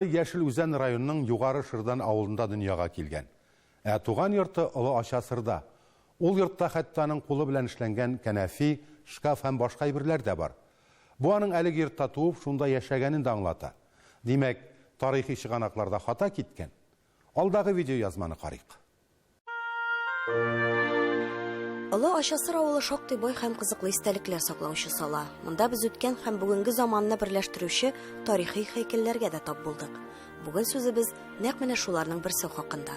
Яшел Үзән районының Югары Шырдан авылында дөньяга килгән. Ә туган йорты Олы Ачасырда. Ул йортта хәтта аның кулы белән эшләнгән кәнәфи, шкаф һәм башка әйберләр дә бар. Бу аның әлеге йортта туып, шунда яшәгәнен дә аңлата. Димәк, тарихи чыганакларда хата киткән. Алдагы видеоязманы карыйк. Олы Ачасыр авылы шактый бай һәм кызыклы истәлекләр саклаучы сала. Монда без үткән һәм бүгенге заманны берләштерүче тарихи һәйкәлләргә дә тап булдык. Бүген сүзебез нәкъ менә шуларның берсе хакында.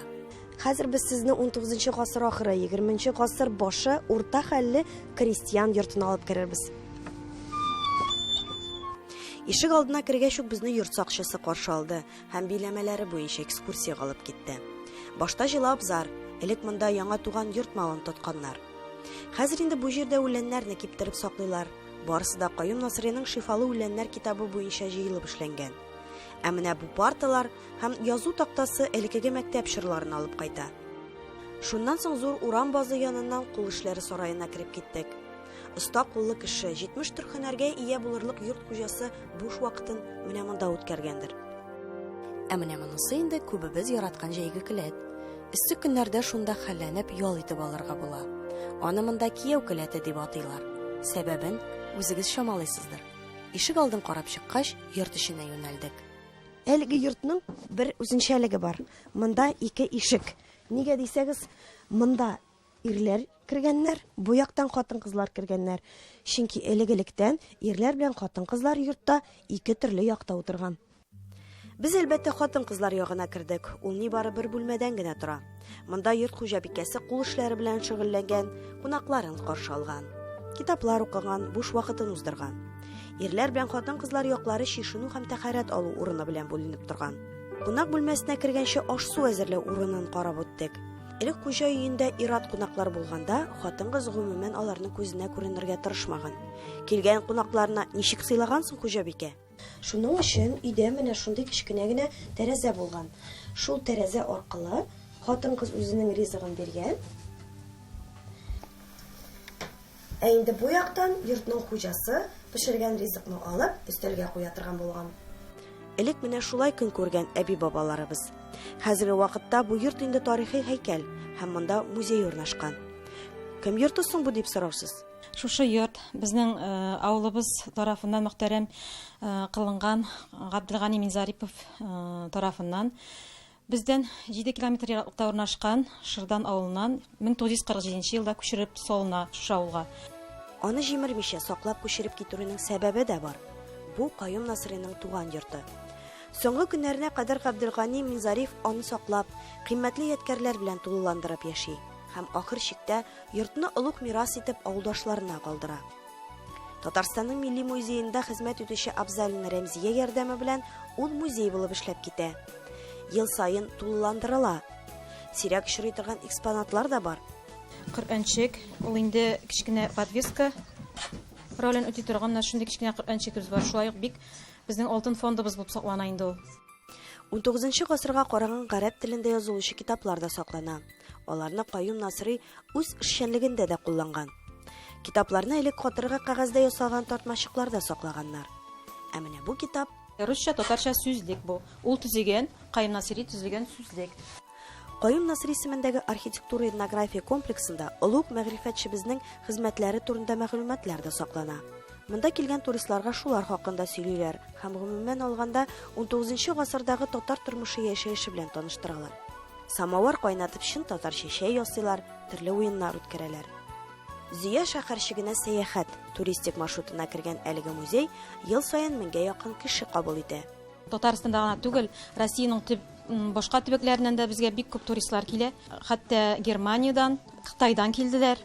Хәзер без сезне 19 гасыр ахыры, 20 гасыр башы урта хәлле крестьян йортына алып керербез. Ишек алдына кергәч үк безне йорт сакчысы каршы алды. һәм биләмәләре буенча экскурсиягә алып китте. Башта җылы абзар, элек монда яңа туган йорт малын тотканнар. Хәзер инде бу җирдә үләннәрне киптереп саклыйлар. Барысы да Каюм Насыйриның Шифалы үләннәр китабы буенча җыелып эшләнгән. Ә менә бу парталар һәм язу тактасы элеккеге мәктәп чорларын алып кайта. Шуннан соң зур урам базы яныннан кул эшләре сараена кереп киттек. Оста куллы кеше, 70 төр һөнәргә ия булырлык йорт хуҗасы буш вакытын менә монда үткәргәндер. Ә менә монысы инде күбебез яраткан җәйге келәт. Эссе көннәрдә шунда хәлләнеп ял итеп алырга була. Аны монда кияү келәте дип атыйлар. Сәбәбен үзегез чамалыйсыздыр. Ишек алдын карап чыккач, йорт эченә юнәлдек. Әлеге йортның бер үзенчәлеге бар. Монда ике ишек. Нигә дисәгез, монда Ирләр кергәннәр, бу яктан хатын-кызлар кергәннәр. Чөнки элек-электән ирләр белән хатын-кызлар йортта ике төрле якта утырган. Без, әлбәттә, хатын-кызлар ягына кердек. Ул нибары бер бүлмәдән генә тора. Монда йорт хуҗабикәсе кул эшләре белән шөгыльләнгән, кунакларын каршы алган. Китаплар укыган, буш вакытын уздырган. Ирләр белән хатын-кызлар яклары чишенү һәм тәһарәт алу урыны белән бүленеп торган. Кунак бүлмәсенә кергәнче аш-су әзерләү урынын карап үттек. Элек хуҗа өендә ир-ат кунаклар булганда, хатын-кыз гомумән аларның күзенә күренергә тырышмаган. Килгән кунакларны ничек сыйлаган соң хуҗабикә? Шуның өчен өйдә менә шундый кечкенә генә тәрәзә булган. Шул тәрәзә аркылы хатын-кыз үзенең ризыгын биргән. Ә инде бу яктан йортның хуҗасы пешергән ризыкны алып, өстәлгә куя торган булган. Элек менә шулай көн күргән әби-бабаларыбыз. Хәзерге вакытта бу йорт инде тарихи һәйкәл һәм монда музей урнашкан. Кем йорты соң бу дип сораусыз? Шушы йорт безнең э, авылыбыз тарафыннан мөхтәрәм э, кылынган Габделгани Минзарипов э, тарафыннан. Бездән 7 километр ераклыкта урнашкан Шырдан авылыннан 1947 елда күчереп салына шушы авылга. Аны җимермичә, саклап күчереп китерүнең сәбәбе дә бар. Бу Каюм Насыйриның туган йорты. Соңгы көннәренә кадәр Габделгани Минзариф аны саклап, кыйммәтле ядкәрләр белән тулыландырып яши һәм ахыр чиктә йортны олуг мирас итеп авылдашларына калдыра. Татарстанның Милли музеенда хезмәт итүче Абзалина Рәмзия ярдәме белән ул музей булып эшләп китә. Ел саен тулыландырыла. Сирәк очрый торган экспонатлар да бар. Коръәнчек, ул инде кечкенә подвеска ролен үти торган менә шундый кечкенә коръәнчегебез бар. Шулай ук бик безнең алтын фондыбыз булып саклана инде ул. Унтугызынчы гасырга караган гарәп телендә язылучы китаплар да саклана. Аларны Каюм Насыйри үз эшчәнлегендә дә кулланган. Китапларны элек катыргы кәгазьдә ясалган тартмачыкларда саклаганнар. Ә менә бу китап Русча, татарча сүзлек бу. Ул төзегән, Каюм Насыйри төзегән сүзлек. Каюм Насыйри исемендәге архитектура-этнография комплексында олуг мәгърифәтчебезнең хезмәтләре турында мәгълүматлар да саклана. Монда килгән туристларга шулар хакында сөйлиләр һәм, гомумән алганда, унтугызынчы гасырдагы татар тормышы-яшәеше белән таныштыралар. Самовар кайнатып чын татарча чәй ясыйлар, төрле уеннар үткәрәләр. Зөя шәһәрчегенә сәяхәт туристик маршрутына кергән әлеге музей ел саен меңгә якын кеше кабул итә. Татарстанда гына түгел, Россиянең төп башка төбәкләреннән дә безгә бик күп туристлар килә. Хәтта Германиядән, Кытайдан килделәр.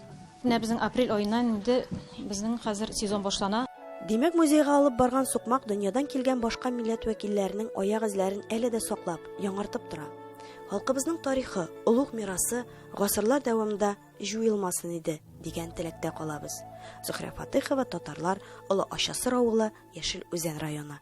Менә безнең апрель аеннан инде безнең хәзер сезон башлана. Димәк, музейга алып барган сукмак дөньядан килгән башка милләт вәкилләренең аяк эзләрен әле дә саклап, яңартып тора. Халкыбызның тарихы, олуг мирасы гасырлар дәвамында җуелмасын иде, дигән теләктә калабыз. Зөһрә Фатыйхова, Татарлар, Олы Ачасыр авылы, Яшел Үзән районы.